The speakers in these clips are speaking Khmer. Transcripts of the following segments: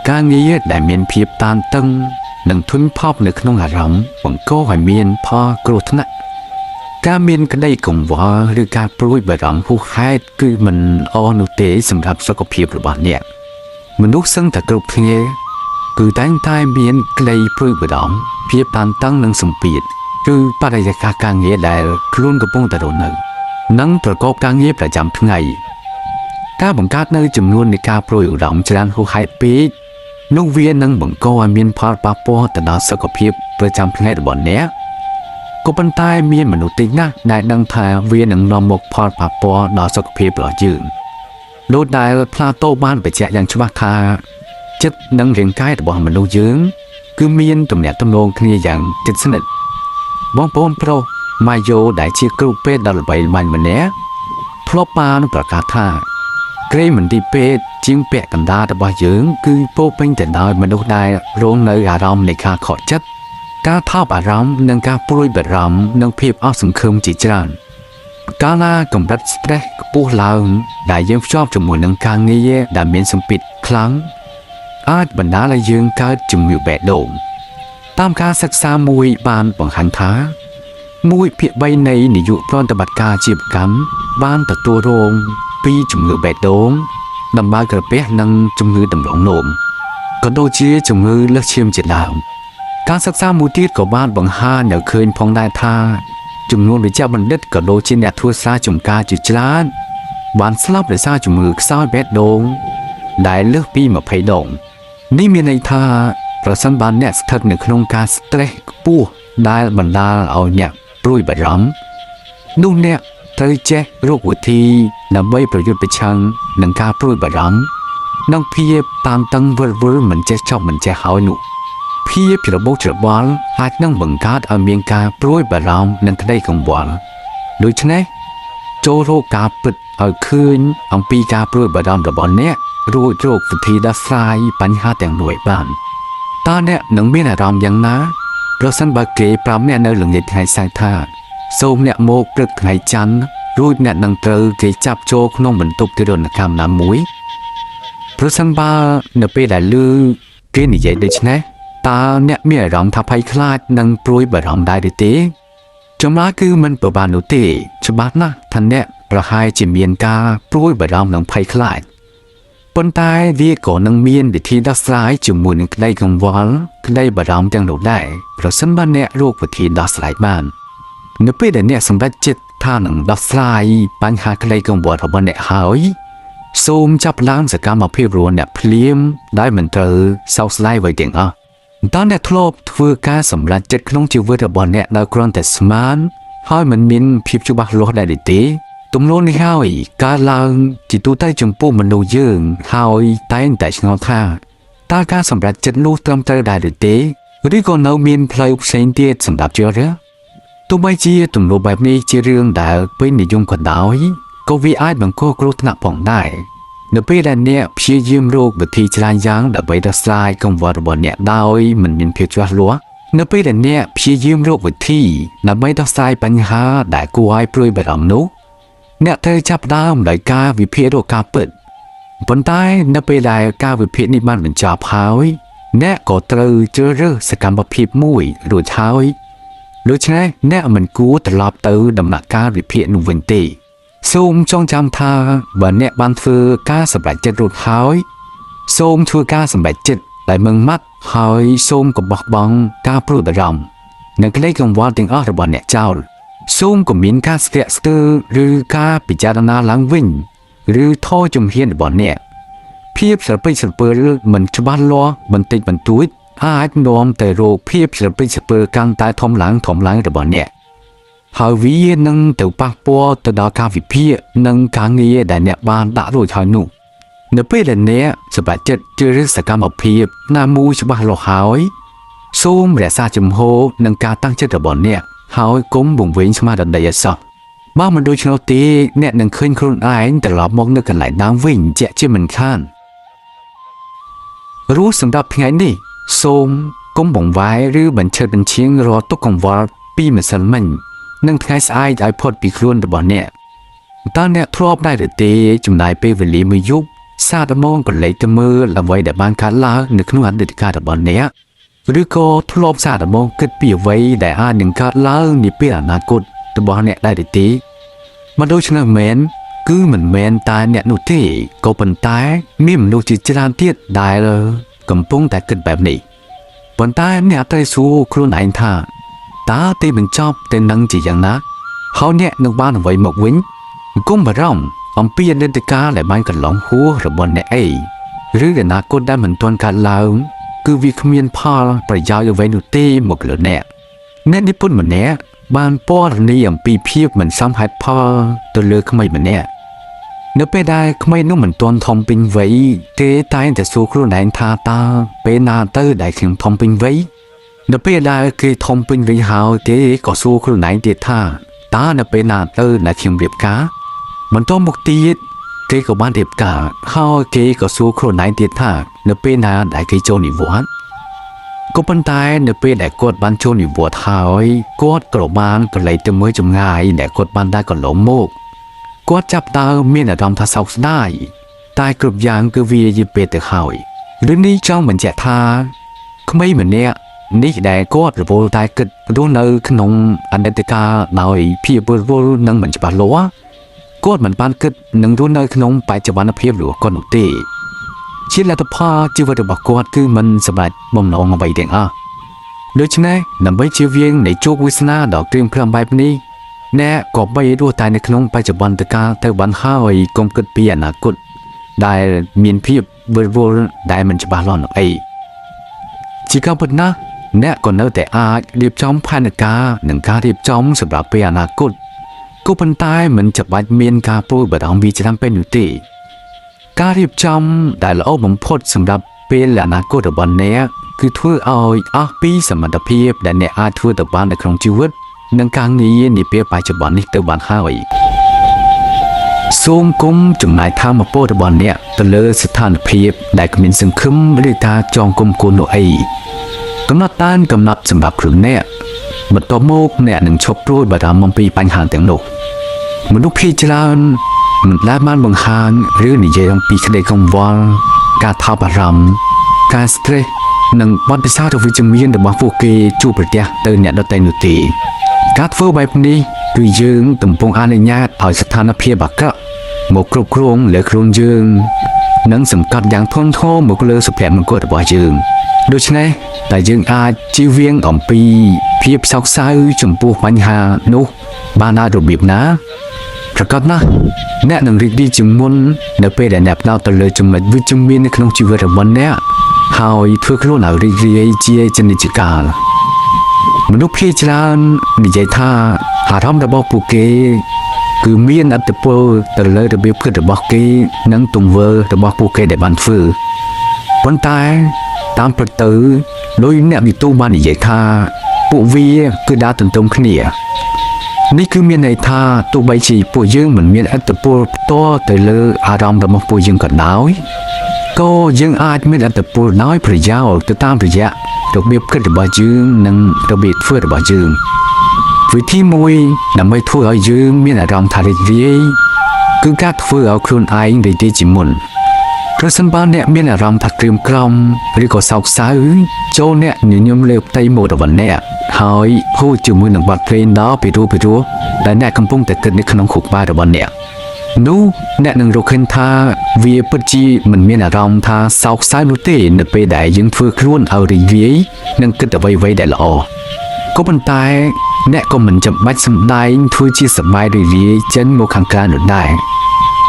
ការងារដែលមានភាពតានតឹងនិងធុញថប់នៅក្នុងអារម្មណ៍បង្កឲ្យមានផលគ្រោះថ្នាក់ការមានក្តីកង្វល់ឬការព្រួយបារម្ភហួសហេតុគឺមិនល្អនោះទេសម្រាប់សុខភាពរបស់អ្នកមនុស្សសឹងតែគ្រប់គ្នាគឺតែងតែមានក្តីព្រួយបារម្ភភាពតានតឹងនិងសម្ពាធគឺបរិយាកាសការងារដែលខ្លួនកំពុងតែរស់នៅនិងប្រកបការងារប្រចាំថ្ងៃការបង្កើតនៅចំនួននៃការព្រួយបារម្ភច្រើនហួសហេតុពេកនោះវានឹងបង្កឲ្យមានផលប៉ះពាល់ទៅដល់សុខភាពប្រចាំថ្ងៃរបស់អ្នកក៏ប៉ុន្តែមានមនុស្សតិចណាស់ដែលដឹងថាវានឹងនាំមកផលប៉ះពាល់ដល់សុខភាពរបស់យើងដូចដែលប្លាតូបានបញ្ជាក់យ៉ាងច្បាស់ថាចិត្តនិងរាងកាយរបស់មនុស្សយើង គឺមានទំនាក់ទំនងគ្នាយ៉ាងជិតស្និទ្ធបងប្អូនប្រុសម៉ាយ៉ូដែលជាគ្រូពេទ្យដ៏ល្បីល្បាញម្នាក់ធ្លាប់បានប្រកាសថា គ្រែមន្ទីរពេទ្យជាងពាក់កណ្ដាលរបស់យើងគឺពោរពេញទៅដោយមនុស្សដែលរងនៅអារម្មណ៍នៃការខកចិត្តការថប់អារម្មណ៍និងការព្រួយបារម្ភនិងភាពអស់សង្ឃឹមជាច្រើនកាលណាកម្រិត stress ខ្ពស់ឡើងដែលយើងភ្ជាប់ជាមួយនឹងការងារដែលមានសម្ពាធខ្លាំងអាចបណ្ដាលឲ្យយើងកើតជំងឺបេះដូងតាមការសិក្សាមួយបានបង្ហាញថា1ភាគ3នៃនាយកប្រតិបត្តិការអាជីវកម្មបានទទួលរងពីជំងឺបេះដូងដំបៅក្រពះនិងជំងឺតម្រងនោមក៏ដូចជាជំងឺលើសឈាមជាដើមការសិក្សាមួយទៀតក៏បានបង្ហាញឲ្យឃើញផងដែរថាចំនួនវេជ្ជបណ្ឌិតក៏ដូចជាអ្នកធ្វើស្រែចម្ការជាច្រើនបានស្លាប់ដោយសារជំងឺខ្សោយបេះដូងដែលលើសពី20ដងនេះមានន័យថាប្រសិនបើអ្នកស្ថិតនៅក្នុងការ stress ខ្ពស់ដែលបណ្ដាលឲ្យអ្នកព្រួយបារម្ភនោះអ្នកត្រូវចេះរកវិធីដើម្បីប្រយុទ្ធប្រឆាំងនឹងការព្រួយបារម្ភនិងភាពតានតឹងវិលវល់មិនចេះចប់មិនចេះហើយនោះភាពច្របូកច្របល់អាចនឹងបង្កើតឲ្យមានការព្រួយបារម្ភនិងក្តីកង្វល់ដូច្នេះចូលរកការពិតឲ្យឃើញអំពីការព្រួយបារម្ភរបស់អ្នករួចរកវិធីដោះស្រាយបញ្ហាទាំងនោះឲ្យបានតើអ្នកនឹងមានអារម្មណ៍យ៉ាងណាប្រសិនបើគេប្រាប់អ្នកនៅល្ងាចថ្ងៃសៅរ៍ថាសូមអ្នកមកព្រឹកថ្ងៃច័ន្ទរួចអ្នកនឹងត្រូវគេចាប់ចូលក្នុងបន្ទប់ទារុណកម្មណាមួយប្រសិនបើនៅពេលដែលឮគេនិយាយដូច្នេះតើអ្នកមានអារម្មណ៍ថាភ័យខ្លាចនិងព្រួយបារម្ភដែរឬទេចម្លើយគឺមិនប្របាននោះទេច្បាស់ណាស់ថាអ្នកប្រហែលជាមានការព្រួយបារម្ភនិងភ័យខ្លាចប៉ុន្តែវាក៏នឹងមានវិធីដោះស្រាយជាមួយនឹងក្តីកង្វល់ក្តីបារម្ភទាំងនោះដែរប្រសិនបើអ្នករកវិធីដោះស្រាយបាននៅពេលដែលអ្នកសម្រេចចិត្តថានឹងដោះស្រាយបញ្ហាក្តីកង្វល់របស់អ្នកហើយសូមចាប់ផ្ដើមសកម្មភាពរបស់អ្នកភ្លាមដែលមិនត្រូវសោកស្ដាយអ្វីទាំងអស់តើអ្នកធ្លាប់ធ្វើការសម្រេចចិត្តក្នុងជីវិតរបស់អ្នកដោយគ្រាន់តែស្មានហើយមិនមានភាពច្បាស់លាស់ដែរទេទំនួលនេះហើយកើតឡើងជាទូទៅចំពោះមនុស្សយើងហើយតែងតែឆ្ងល់ថាតើការសម្រេចចិត្តនោះត្រឹមត្រូវដែរឬទេឬក៏នៅមានផ្លូវផ្សេងទៀតសម្រាប់ជ្រើសរើសទោះបីជាទំនួលបែបនេះជារឿងដែលពេញនិយមក៏ដោយក៏វាអាចបង្កគ្រោះថ្នាក់ផងដែរនៅពេលដែលអ្នកព្យាយាមរកវិធីច្រើនយ៉ាងដើម្បីដោះស្រាយកង្វល់របស់អ្នកដោយមិនមានភាពច្បាស់លាស់នៅពេលដែលអ្នកព្យាយាមរកវិធីដើម្បីដោះស្រាយបញ្ហាដែលគួរឲ្យព្រួយបារម្ភនោះអ្នកត្រូវចាប់ផ្ដើមដោយការវិភាគរកការពិតប៉ុន្តែនៅពេលដែលការវិភាគនេះបានបញ្ចប់ហើយអ្នកក៏ត្រូវជ្រើសរើសសកម្មភាពមួយរួចហើយដូច្នេះអ្នកមិនគួរត្រឡប់ទៅដំណាក់កាលវិភាគនោះវិញទេសូមចងចាំថាបើអ្នកបានធ្វើការសម្រេចចិត្តរួចហើយសូមធ្វើការសម្រេចចិត្តដែលម៉ឺងម៉ាត់ហើយសូមកុំបោះបង់ការព្រួយបារម្ភនិងក្តីកង្វល់ទាំងអស់របស់អ្នកចោលសូមកុំមានការស្ទាក់ស្ទើរឬការពិចារណាឡើងវិញឬថយជំហានរបស់អ្នកភាពស្រពេចស្រពិលមិនច្បាស់លាស់បន្តិចបន្តួចអាចនាំទៅរកភាពស្រពេចស្រពិលកាន់តែធំឡើងធំឡើងរបស់អ្នកហើយវានឹងទៅប៉ះពាល់ទៅដល់ការវិភាគនិងការងារដែលអ្នកបានដាក់រួចហើយនោះនៅពេលដែលអ្នកសម្រេចចិត្តជ្រើសរើសសកម្មភាពណាមួយច្បាស់លាស់ហើយសូមរក្សាជំហរនិងការតាំងចិត្តរបស់អ្នកហើយកុំវង្វេងស្មារតីឲ្យសោះបើមិនដូច្នោះទេអ្នកនឹងឃើញខ្លួនឯងត្រឡប់មកនៅកន្លែងដើមវិញជាក់ជាមិនខានរស់សម្រាប់ថ្ងៃនេះសូមកុំបង្វែរឬបញ្ឆិតបញ្ឈៀងរាល់ទុក្ខកង្វល់ពីម្សិលមិញនិងថ្ងៃស្អែកឲ្យផុតពីខ្លួនរបស់អ្នកតើអ្នកធ្លាប់ដែរឬទេចំណាយពេលវេលាមួយយប់ សាកល្បងក្រឡេកទៅមើលអ្វីដែលបានកើតឡើងនៅក្នុងអតីតកាលរបស់អ្នកឬក៏ធ្លាប់សាកល្បងគិតពីអ្វីដែលអាចនឹងកើតឡើងនាពេលអនាគតរបស់អ្នកដែរឬទេមិនដូច្នោះមែនគឺមិនមែនតែអ្នកនោះទេក៏ប៉ុន្តែមានមនុស្សជាច្រើនទៀតដែលកំពុងតែគិតបែបនេះប៉ុន្តែអ្នកត្រូវសួរខ្លួនឯងថាតើទីបញ្ចប់ទៅនឹងជាយ៉ាងណាហើយអ្នកនឹងបានអ្វីមកវិញគុំបារម្ភអំពីអតីតកាលដែលបានកន្លងហួសរបស់អ្នកអីឬអនាគតដែលមិនទាន់កើតឡើងគឺវាគ្មានផលប្រយោជន៍អ្វីនោះទេមកលើអ្នកអ្នកនិពន្ធម្នាក់បានពណ៌នាអំពីភាពមិនសមហេតុផលទៅលើក្មេងម្នាក់នៅពេលដែលក្មេងនោះមិនទាន់ធំពេញវ័យគេតែងតែសួរខ្លួនឯងថាតើពេលណាទៅដែលខ្ញុំធំពេញវ័យនៅពេលដែលគេធំពេញវ័យហើយគេក៏សួរខ្លួនឯងទៀតថាតើនៅពេលណាទៅដែលខ្ញុំរៀបការបន្តមកទៀតគេក៏បានរៀបការហើយគេក៏សួរខ្លួនឯងទៀតថានៅពេលណាដែលគេចូលនិវត្តន៍ក៏ប៉ុន្តែនៅពេលដែលគាត់បានចូលនិវត្តន៍ហើយគាត់ក៏បានក្រឡេកទៅមើលចម្ងាយដែលគាត់បានដើរកន្លងមកគាត់ចាប់ដើមមានអារម្មណ៍ថាសោកស្ដាយតែគ្រប់យ៉ាងគឺវាយឺតពេលទៅហើយរឿងនេះចង់បញ្ជាក់ថាក្មេងម្នាក់នេះដែលគាត់រវល់តែគិតរស់នៅក្នុងអតីតកាលដោយភាពរវល់និងមិនច្បាស់លាស់គាត់មិនបានគិតនឹងរស់នៅក្នុងបច្ចុប្បន្នភាពរបស់គាត់នោះទេជាលទ្ធផលជីវិតរបស់គាត់គឺមិនសម្រេចបំណងអ្វីទាំងអស់ដូច្នេះដើម្បីជៀសវាងនៃជោគវាសនាដ៏ក្រៀមក្រំបែបនេះអ្នកក៏បីរស់តែនៅក្នុងបច្ចុប្បន្នកាលទៅបានហើយកុំគិតពីអនាគតដែលមានភាពវិលវល់ដែលមិនច្បាស់លាស់នោះអីជាការពិតណាស់អ្នកក៏នៅតែអាចរៀបចំផែនការនិងការរៀបចំសម្រាប់ពេលអនាគតក៏ប៉ុន្តែមិនចាំបាច់មានការព្រួយបារម្ភពីច្រើនពេកនោះទេការរៀបចំដែលល្អបំផុតសម្រាប់ពេលអនាគតរបស់អ្នកគឺធ្វើឲ្យអស់ពីសមត្ថភាពដែលអ្នកអាចធ្វើទៅបាននៅក្នុងជីវិតនិងការងារនាពេលបច្ចុប្បន្ននេះទៅបានហើយសូមគុំចំណាយធម៌ពលរបស់អ្នកទៅលើស្ថានភាពដែលគ្មានសង្ឃឹមឬការចងគុំគួននោះអីកំណត់តានកំណត់សម្រាប់ខ្លួនអ្នកបន្ទាប់មកអ្នកនឹងឈប់ព្រួយបារម្ភអំពីបញ្ហាទាំងនោះមនុស្សភាគច្រើនមិនដែលបានបង្ហាញឬនិយាយអំពីក្តីកង្វល់ការថប់បារម្ភការ stress និងបទពិសោធន៍វិជ្ជមានរបស់ពួកគេជួបប្រទះទៅអ្នកដទៃនោះទេការធ្វើបែបនេះគឺយើងកំពុងអនុញ្ញាតឲ្យស្ថានភាពអាក្រក់មកគ្រប់គ្រងលើខ្លួនយើងនិងសង្កត់យ៉ាងធ្ងន់ធ្ងរមកលើសុភមង្គលរបស់យើងដូច្នេះតែយើងអាចជៀសវាងអំពីភាពសោកសៅចំពោះបញ្ហានោះបានដោយរបៀបណាប្រកបណាស់អ្នកនឹងរីករាយជាងមុននៅពេលដែលអ្នកផ្ដោតទៅលើចំណុចវិជ្ជមាននៅក្នុងជីវិតរបស់អ្នកហើយធ្វើខ្លួនឲ្យរីករាយជាចនិច្ចកាលមនុស្សភាគច្រើននិយាយថាអារម្មណ៍របស់ពួកគេគឺមានឥទ្ធិពលទៅលើរបៀបគិតរបស់គេនិងទង្វើរបស់ពួកគេដែលបានធ្វើប៉ុន្តែតាមពិតទៅដោយអ្នកវិទូបាននិយាយថាពួកវាគឺដើរទន្ទឹមគ្នានេះគឺមានន័យថាទោះបីជាពួកយើងមិនមានឥទ្ធិពលផ្ទាល់ទៅលើអារម្មណ៍របស់ពួកយើងក៏ដោយក៏យើងអាចមានឥទ្ធិពលដោយប្រយោលទៅតាមរយៈរបៀបគិតរបស់យើងនិងរបៀបធ្វើរបស់យើងវិធីមួយដើម្បីធ្វើឲ្យយើងមានអារម្មណ៍ថារីករាយគឺការធ្វើឲ្យខ្លួនឯងរីករាយជាមុនប្រសិនបើអ្នកមានអារម្មណ៍ថាក្រៀមក្រំឬក៏សោកសៅចូលអ្នកញញឹមលើផ្ទៃមុខរបស់អ្នកហើយហូរជាមួយនឹងបទភ្លេងដ៏ពីរោះពីរោះដែលអ្នកកំពុងតែគិតនៅក្នុងខួរក្បាលរបស់អ្នកនោះអ្នកនឹងរកឃើញថាវាពិតជាមិនមានអារម្មណ៍ថាសោកសៅនោះទេនៅពេលដែលយើងធ្វើខ្លួនឲ្យរីករាយនិងគិតអ្វីៗដែលល្អក៏ប៉ុន្តែអ្នកក៏មិនចាំបាច់សម្ដែងធ្វើជាសប្បាយរីករាយចេញមកខាងក្រៅនោះដែរ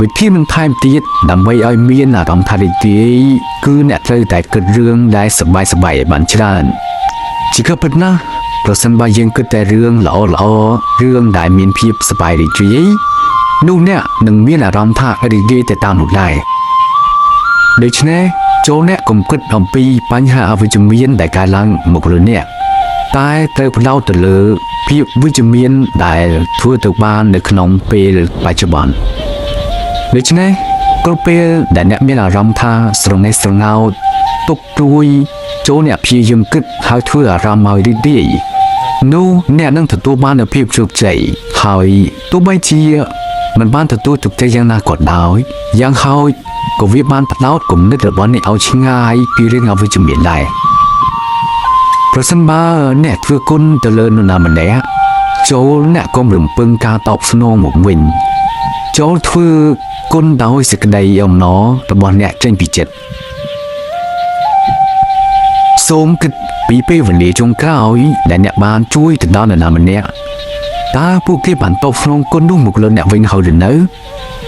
វិធីបន្ថែមទៀតដើម្បីឲ្យមានអារម្មណ៍ថារីករាយគឺអ្នកត្រូវតែគិតរឿងដែលសប្បាយសប្បាយឲ្យបានច្រើនជាការពិតណាស់ប្រសិនបើយើងគិតតែរឿងល្អល្អរឿងដែលមានភាពសប្បាយរីករាយនោះអ្នកនឹងមានអារម្មណ៍ថារីករាយទៅតាមនោះដែរដូច្នេះចូលអ្នកកុំគិតអំពីបញ្ហាអវិជ្ជមានដែលកើតឡើងមកលើអ្នកតែត្រូវផ្ដោតទៅលើភាពវិជ្ជមានដែលធ្វើទៅបាននៅក្នុងពេលបច្ចុប្បន្នដូច្នេះគ្រប់ពេលដែលអ្នកមានអារម្មណ៍ថាស្រណេះស្រណោចទុកព្រួយចូលអ្នកព្យាយាមគិតហើយធ្វើអារម្មណ៍ឲ្យរីករាយនោះអ្នកនឹងទទួលបាននូវភាពជោគជ័យហើយទោះបីជាមិនបានទទួលជោគជ័យយ៉ាងណាក៏ដោយយ៉ាងហោច ក៏វាបានផ្ដោតគំនិតរបស់អ្នកឲ្យឆ្ងាយពីរឿងអវិជ្ជមានដែរប្រសិនបើអ្នកធ្វើគុណទៅលើនរណាម្នាក់ចូលអ្នកកុំរំពឹងការតបស្នងមកវិញចូលធ្វើគុណដោយសេចក្តីអំណររបស់អ្នកចេញពីចិត្តសូមគិតពីពេលវេលាចុងក្រោយដែលអ្នកបានជួយទៅដល់នរណាម្នាក់តើពួកគេបានតបស្នងគុណនោះមកលើអ្នកវិញហើយឬនៅ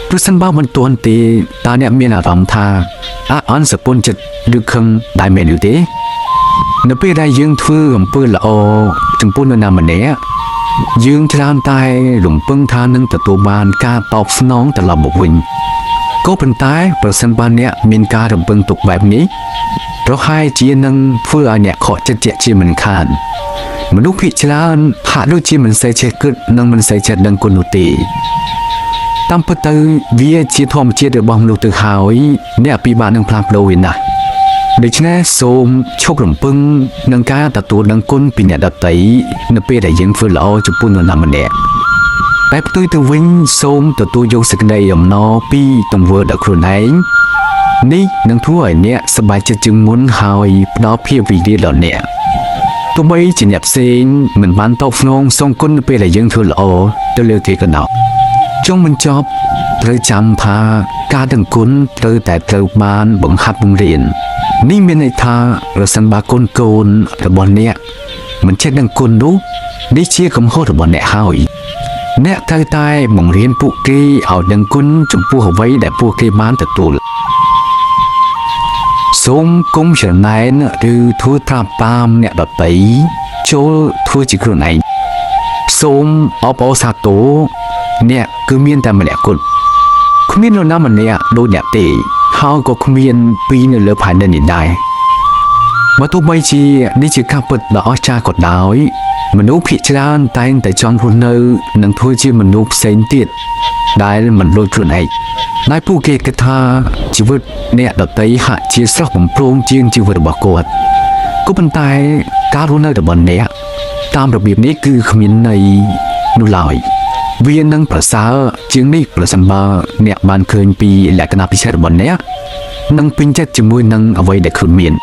ប្រសិនបើមិនទាន់ទេតើអ្នកមានអារម្មណ៍ថាអអន់សពុនចិត្តឬខឹងដែរមែនឬទេនៅពេលដែលយើងធ្វើអំពើល្អចំពោះនរណាម្នាក់យើងច្រើនតែរំពឹងថានឹងទទួលបានការតបស្នងត្រឡប់មកវិញក៏ប៉ុន្តែប្រសិនបើអ្នកមានការរំពឹងទុកបែបនេះប្រហែលជានឹងធ្វើឲ្យអ្នកខកចិត្តជាជាមិនខានមនុស្សភាគច្រើនហាក់ដូចជាមិនសូវចេះគិតនិងមិនសូវចេះដឹងគុណនោះទេតាមពិតទៅវាជាធម្មជាតិរបស់មនុស្សទៅហើយអ្នកពិបាកនឹងផ្លាស់ប្ដូរវាណាស់ដូច្នេះសូមឈប់រំពឹងនឹងការទទួលដឹងគុណពីអ្នកដទៃនៅពេលដែលយើងធ្វើល្អចំពោះនរណាម្នាក់តែផ្ទុយទៅវិញសូមទទួលយកសេចក្តីអំណរពីទង្វើដល់ខ្លួនឯងនេះនឹងធ្វើឲ្យអ្នកសប្បាយចិត្តជាងមុនហើយផ្ដល់ភាពរីករាយដល់អ្នកទោះបីជាអ្នកផ្សេងមិនបានតបស្នងសងគុណនៅពេលដែលយើងធ្វើល្អទៅលើគេក៏ដោយចុងបញ្ចប់ត្រូវចាំថាការដឹងគុណត្រូវតែត្រូវបានបង្ហាត់បង្រៀននេះមានន័យថាប្រសិនបើកូនកូនរបស់អ្នកមិនចេះដឹងគុណនោះនេះជាកំហុសរបស់អ្នកហើយអ្នកត្រូវតែបង្រៀនពួកគេឲ្យដឹងគុណចំពោះអ្វីដែលពួកគេបានទទួលសូមគុំច្រណែនឬធ្វើត្រាប់តាមអ្នកដទៃចូលធ្វើជាខ្លួនឯងសូមអបអរសាទរអ្នកគឺមានតែម្នាក់គត់គ្មាននរណាម្នាក់ដូចអ្នកទេហើយក៏គ្មានពីរនៅលើផែនដីនេះដែរបើទោះបីជានេះជាការពិតដ៏អស្ចារ្យក៏ដោយមនុស្សភាគច្រើនតែងតែចង់រស់នៅនិងធ្វើជាមនុស្សផ្សេងទៀតដែលមិនដូចខ្លួនឯងដែលពួកគេគិតថាជីវិតអ្នកដទៃហាក់ជាស្រស់បំព្រងជាងជីវិតរបស់គាត់ក៏ប៉ុន្តែការរស់នៅរបស់អ្នកតាមរបៀបនេះគឺគ្មានន័យនោះឡើយវានឹងប្រសើរជាងនេះប្រសិនបើអ្នកបានឃើញពីលក្ខណៈពិសេសរបស់អ្នកនិងពេញចិត្តជាមួយនឹងអ្វីដែលខ្លួនមាន